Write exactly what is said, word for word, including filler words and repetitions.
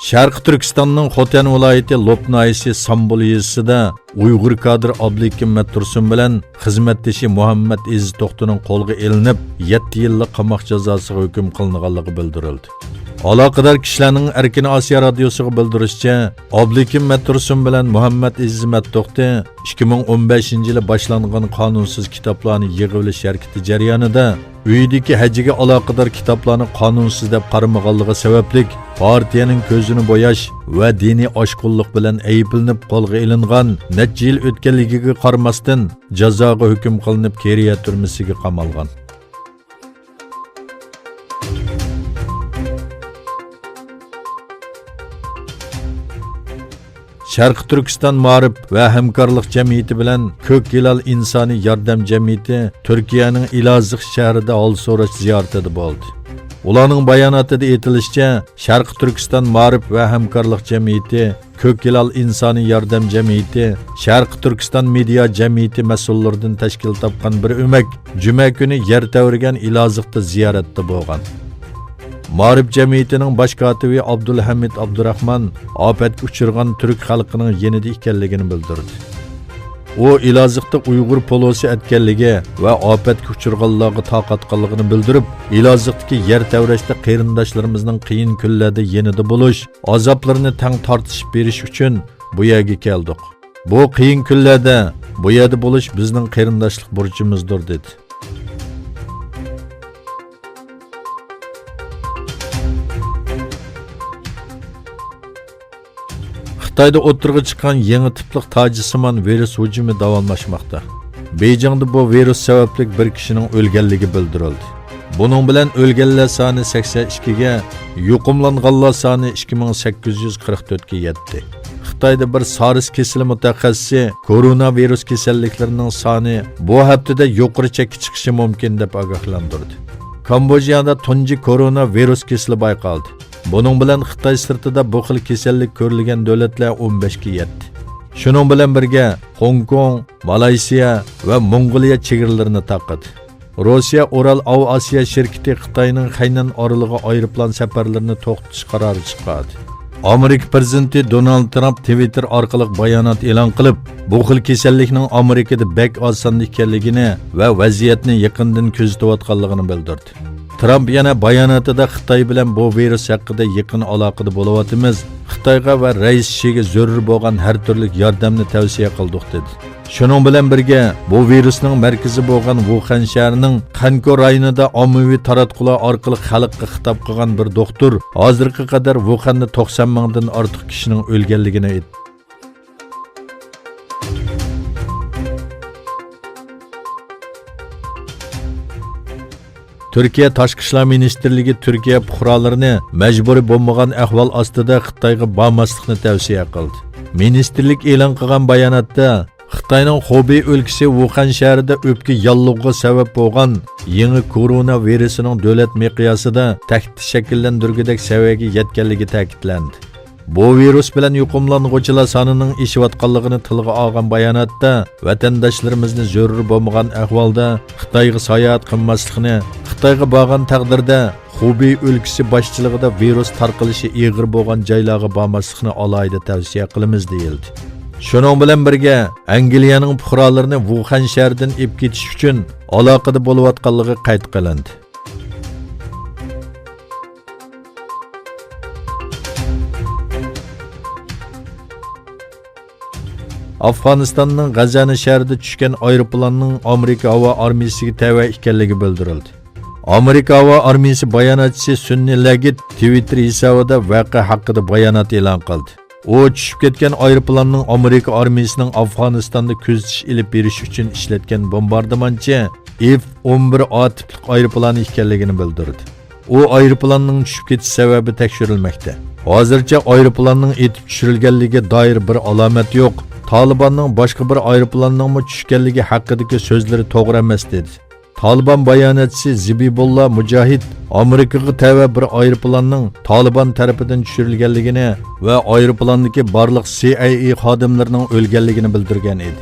شەرقىي تۈركىستاننىڭ خوتەن ۋىلايىتى لوپ ناھىيەسى سامبۇل يېزىسىدا ئۇيغۇر كادىر ئابلىكىم مەتتۇرسۇن بىلەن خىزمەتدىشى مۇھەممەد ئېزىز توختىنىڭ قولغا ئېلىنىپ، يەتتە يىللىق قاماق جازاسىغا ھۆكۈم قىلىنغانلىقى بىلدۈرۈلدى. ئالاقىدار كىشىلەرنىڭ ئەركىن ئاسىيا رادىيوسىغا بىلدۈرۈشىچە، ئابلىكىم مەتتۇرسۇن بىلەن مۇھەممەد ئېزىز مەتتوختى ئىككى مىڭ ئون بەشىنچى يىلى باشلانغان قانۇنسىز كىتابلارنى يىغىۋېلىش ھەرىكىتى جەريانىدا ئۆيىدىكى ھەججىگە ئالاقىدار كىتابلارنى قانۇنسىز دەپ قارىمىغانلىقى سەۋەبلىك، پارتىيەنىڭ كۆزىنى بوياش ۋە دىنىي ئاشقۇنلۇق بىلەن ئەيىبلىنىپ قولغا ئېلىنغان. نەچچە يىل ئۆتكەنلىكىگە قارىماستىن، جازاغا ھۆكۈم قىلىنىپ، كېرىيە تۈرمىسىگە قامالغان. شەرقىي تۈركىستان مائارىپ ۋە ھەمكارلىق جەمئىيىتى بىلەن كۆك ھىلال ئىنسانىي ياردەم جەمئىيىتى تۈركىيەنىڭ ئېلازىغ شەھىرىدە ھال سوراش زىيارىتىدە بولدى. ئۇلارنىڭ باياناتىدا ئېيتىلىشىچە، شەرقىي تۈركىستان مائارىپ ۋە ھەمكارلىق جەمئىيىتى، كۆك ھىلال ئىنسانىي ياردەم جەمئىيىتى، شەرقىي تۈركىستان مېدىيا جەمئىيىتى مەسئۇللىرىدىن تەشكىل تاپقان بىر ئۆمەك جۈمە كۈنى يەر تەۋرىگەن ئېلازىغدا زىيارەتتە بولغان. مائارىپ جەمئىيىتىنىڭ باش كاتىپى ئابدۇلھەمىد ئابدۇراخمان ئاپەتكە ئۇچرىغان تۈرك خەلقىنىڭ يېنىدا ئىكەنلىكىنى بىلدۈردى. ئۇ ئېلازىغدا ئۇيغۇر پولۇسى ئەتكەنلىكى ۋە ئاپەتكە ئۇچرىغانلارغا تاقاتقانلىقىنى بىلدۈرۈپ، ئېلازىغدىكى يەر تەۋرەشتە قېرىنداشلىرىمىزنىڭ قىيىن كۈنلەردە يېنىدا بولۇش، ئازابلىرىنى تەڭ تارتىشىپ بېرىش ئۈچۈن بۇ يەرگە كەلدۇق. بۇ قىيىن كۈنلەردە بۇ يەردە بولۇش بىزنىڭ قېرىنداشلىق بۇرچىمىزدۇر، دېدى. خىتايدا ئوتتۇرىغا چىققان يېڭى تىپلىق تاجسىمان ۋىرۇس ھۇجۇمى داۋاملاشماقتا. بېيجىڭدا بۇ ۋىرۇس سەۋەبلىك بىر كىشىنىڭ ئۆلگەنلىكى بىلدۈرۈلدى. بۇنىڭ بىلەن ئۆلگەنلەر سانى سەكسەن ئىككىگە، يۇقۇملانغانلار سانى ئىككى مىڭ سەككىز يۈز قىرىق تۆتكە يەتتى. خىتايدا بىر سارس كېسىلى مۇتەخەسسىسى كورونا ۋىرۇس كېسەللىكلىرىنىڭ سانى بۇ ھەپتىدە يۇقىرى چەككە چىقىشى مۇمكىن، دەپ ئاگاھلاندۇردى. كامبودژادا تۇنجى كورونا ۋىرۇس كېسىلى بايقالدى. بۇنىڭ بىلەن خىتاي سىرتىدا بۇ خىل كېسەللىك كۆرۈلگەن دۆلەتلەر ئون بەشكە يەتتى. شۇنىڭ بىلەن بىرگە، خوڭكوڭ، مالايسىيا ۋە موڭغۇلىيە چېگرىلىرىنى تاقىدى. روسىيە ئۇرال ئاۋىئاتسىيە شىركىتى خىتاينىڭ خەينەن ئارىلىغا ئايروپىلان سەپەرلىرىنى توختىتىش قارارى چىقاردى. ئامېرىكا پىرېزىدېنتى دونالد ترامپ تىۋىتتېر ئارقىلىق بايانات ئېلان قىلىپ، بۇ خىل كېسەللىكنىڭ ئامېرىكىدا بەك ئاز ساندا ئىكەنلىكىنى ۋە ۋەزىيەتنى يېقىندىن كۆزىتىۋاتقانلىقىنى بىلدۈردى. ترامپ يەنە باياناتىدا خىتاي بىلەن بۇ ۋىرۇس ھەققىدە يېقىن ئالاقىدە بولۇۋاتىمىز، خىتايغا ۋە رەئىس شىگە زۆرۈر بولغان ھەر تۈرلۈك ياردەمنى تەۋسىيە قىلدۇق، دېدى. شۇنىڭ بىلەن بىرگە، بۇ ۋىرۇسنىڭ مەركىزى بولغان ۋۇخەن شەھىرىنىڭ خەنكو رايونىدا ئاممىۋى تاراتقۇلار ئارقىلىق خەلققە خىتاب قىلغان بىر دوختۇر ھازىرغا قەدەر ۋۇخەندە توقسان مىڭدىن ئارتۇق كىشىنىڭ ئۆلگەنلىكىنى ئېيتتى. تۈركىيە تاشقى ئىشلار مىنىستىرلىكى تۈركىيە پۇقرالىرىنى مەجبۇرىي بولمىغان ئەھۋال ئاستىدا خىتايغا بارماسلىقنى تەۋسىيە قىلدى. مىنىستىرلىك ئېلان قىلغان باياناتتا، خىتاينىڭ خۇبېي ئۆلكىسى ۋۇخەن شەھىرىدە ئۆپكە ياللۇغىغا سەۋەب بولغان يېڭى كورونا ۋىرۇسىنىڭ دۆلەت مىقياسىدا تەھدىت شەكىللەندۈرگۈدەك سەۋىيەگە يەتكەنلىكى تەكىتلەندى. بۇ ۋىرۇس بىلەن يۇقۇملانغۇچىلار سانىنىڭ ئېشىۋاتقانلىقىنى تىلغا ئالغان باياناتتا، ۋەتەنداشلىرىمىزنى زۆرۈر بولمىغان ئەھۋالدا خىتايغا ساياھەت قىلماسلىقنى، خىتايغا بارغان تەقدىردە خۇبېي ئۆلكىسى باشچىلىقىدا ۋىرۇس تارقىلىشى ئېغىر بولغان جايلارغا بارماسلىقنى ئالاھىدە تەۋسىيە قىلىمىز، دېيىلدى. شۇنىڭ بىلەن بىرگە، ئەنگلىيەنىڭ پۇقرالىرىنى ۋۇخەن شەھىرىدىن ئېلىپ كېتىش ئۈچۈن ئالاقىدە بولۇۋاتقانلىقى قەيت قىلىندى. ئافغانىستاننىڭ غەزەنى شەھىرىدە چۈشكەن ئايروپىلاننىڭ ئامېرىكا ھاۋا ئارمىيىسىگە تەۋە ئىكەنلىكى بىلدۈرۈلدى. ئامېرىكا ھاۋا ئارمىيىسى باياناتچىسى سۈننى لەگىت تىۋىتتېر ھېسابىدا ۋەقە ھەققىدە بايانات ئېلان قىلدى. ئۇ چۈشۈپ كەتكەن ئايروپىلاننىڭ ئامېرىكا ئارمىيىسىنىڭ ئافغانىستاندا كۆزىتىش ئېلىپ بېرىش ئۈچۈن ئىشلەتكەن بومباردىمانچى ئېف ئون بىر ئا تىپلىق ئايروپىلانى ئىكەنلىكىنى بىلدۈردى. ئۇ ئايروپىلاننىڭ چۈشۈپ كېتىش سەۋەبى تەكشۈرۈلمەكتە. ھازىرچە ئايروپىلاننىڭ ئېتىپ چۈشۈرۈلگەنلىكىگە دائىر بىر ئالامەت يوق. تالىباننىڭ باشقا بىر ئايروپىلاننىڭمۇ چۈشكەنلىكى ھەققىدىكى سۆزلىرى توغرا ئەمەس، دېدى. تالىبان باياناتچىسى زىبىبۇللا مۇجاھىد ئامېرىكىغا تەۋە بىر ئايروپىلاننىڭ تالىبان تەرىپىدىن چۈشۈرۈلگەنلىكىنى ۋە ئايروپىلاندىكى بارلىق سى ئاي ئېي خادىملىرىنىڭ ئۆلگەنلىكىنى بىلدۈرگەن ئىدى.